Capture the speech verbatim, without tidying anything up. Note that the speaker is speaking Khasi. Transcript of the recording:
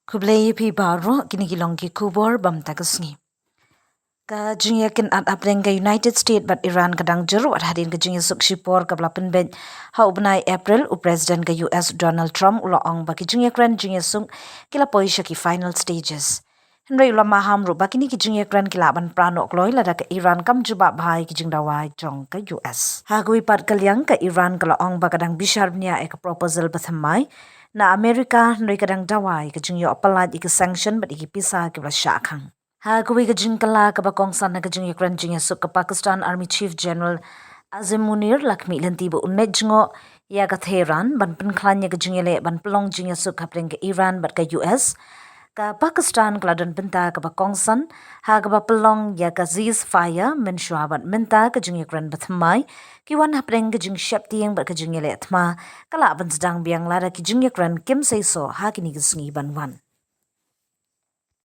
Khublei ïa phi baroh, kine ki long ki khubor bam ta ka sngi. Ka jingïakynad hapdeng ka United States bad Iran ka dang jur wat hadien ka jingïasuk shipor kaba la pynbeit ha u bnai April. U President ka U S Donald Trump u la ong ba ki jingïakren jingïasuk ki la poi sha ki final stages. Hynrei u la maham ruh ba kine ki jingïakren ki lah ban pra noh kloi lada ka Iran kam jubab bha ïa ki jingdawa jong ka U S. Ha kawei pat ka liang, ka Iran ka la ong ba ka dang bishar bniah ïa ka proposal bathymmai na America, hynrei ka dang dawa ïa ka jingïoh pyllait ïa ki sanction bad ïa ki pisa kiba la shah khang. Ha kawei ka jingkylla kaba kongsan ha ka jingïakren jingïasuk, ka Pakistan Army Chief General Azim Munir la khmih lynti ba un leit jngoh ïa ka Tehran ban pynkhlaiñ ïa ka jingïaleh ban pynlong jingïasuk hapdeng ka Iran bad ka U S. Ka Pakistan ka la don bynta kaba kongsan ha kaba pynlong ïa ka ceasefire mynshuwa, bad mynta ka jingïakren bathymmai ki wan hapdeng ka jingsheptieng bad ka jingïaleh thma ka lah ban sdang biang lada ki jingïakren kim seisoh ha kine ki sngi ban wan.